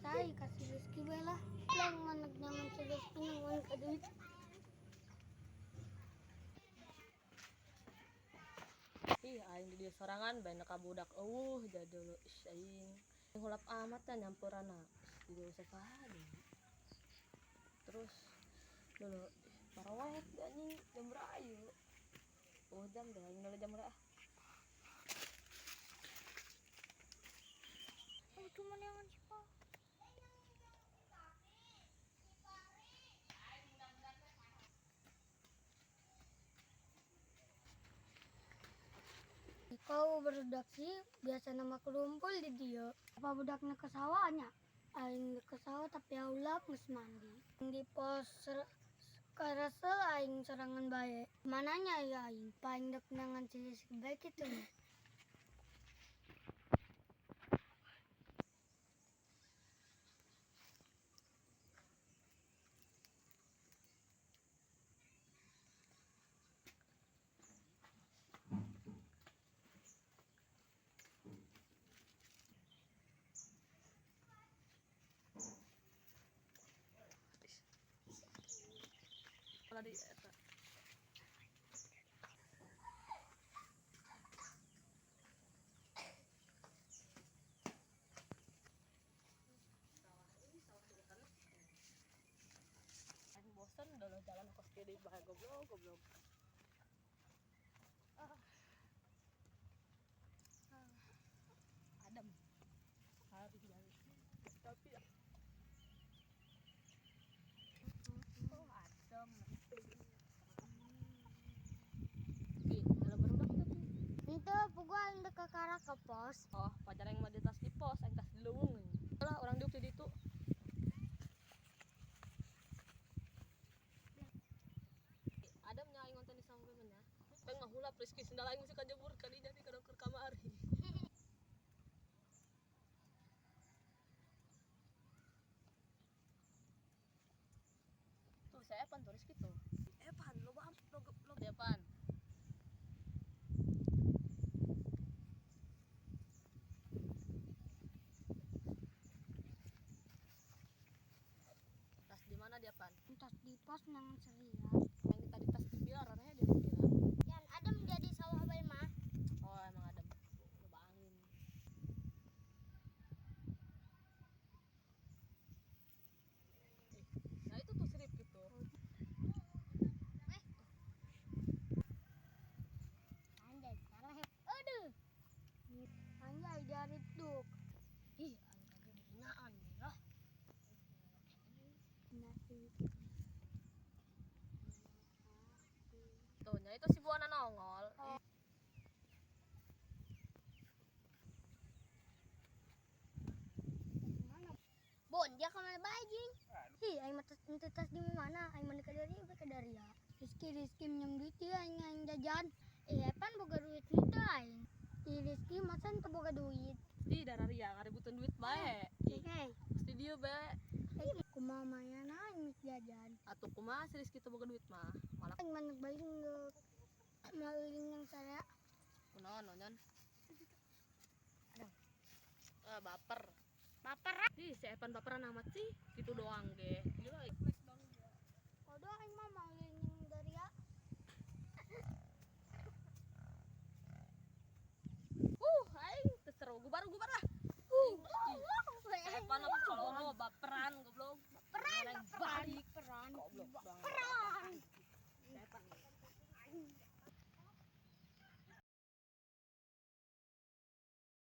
Kasai kasih Rizky bae lah. Lang manag naman si Rizky nang ka duit. Ih, aing di dieu sorangan bae ka budak eueuh jadul ish aing. Hulap amat nya nyampurana. Di dieu saha deui. Terus dulu parawet anjing jam berayu. Oh jam deh aing dulu jam ah. Oh, cuman yang siapa? Kau berudak sih biasa nama kelumpul di dia. Apa budaknya ke sawahnya? Aing ke sawah tapi aulap geus mandi. Di pos karasel aing serangan bae. Mananya ya aing paing dek nangan si Rizky bae kitu nya. Tadi eta. Aing bosen dulu jalan kos kiri bae goblok goblok. Ah. Ah. Adem. Hari jalan. Tapi oh adem. Ih, dalam barudak teh tuh. Henteu puguh aing dek kakara ke pos. Oh, pacar aing mah di tas di pos, aing tas di leuweung. Lah orang diuk di ditu. Adem nya aing ngonten di sanggup nya. Aing mah hulap Rizky sendal aing mesti kajebur ka dinya di kadang keur kamari. Tuh saya Evan tuh Rizky tuh. Evan, loba lo lo Evan. Tas di mana dia, Pan? Tas di pos nang Seria. Yang tadi tas di pilar arahnya dia Rizky lah. Yan adem jadi sawah bae mah. Oh, emang adem. Loba angin. Nah itu tuh si Rifki tuh. Anjay, salah hep. Aduh. Anjay dari duk. Ih, aing tadi dihinaan lah. Tuh, nya itu si Buana nongol. Bon, dia kemana bae jing? Hi, aing mah tas ente tas di mana? Aing mah ka dari ka dari ya. Rizky Rizky minjem duit ya aing aing jajan. Eh, Evan boga duit henteu aing. Ih, Rizky masa henteu boga duit? Ih, dararia ngaributeun duit bae. Ih, Oke. pasti dia bae. Kumaha mayana aing geus jajan. Atuh kumaha si Rizky teu boga duit mah? Malah Aing mah balik maling yang saya. Kunaon nonyon? Ah, baper. Baper. Ih, si Evan baperan amat sih. Gitu doang ge. Gila. Kodo aing mah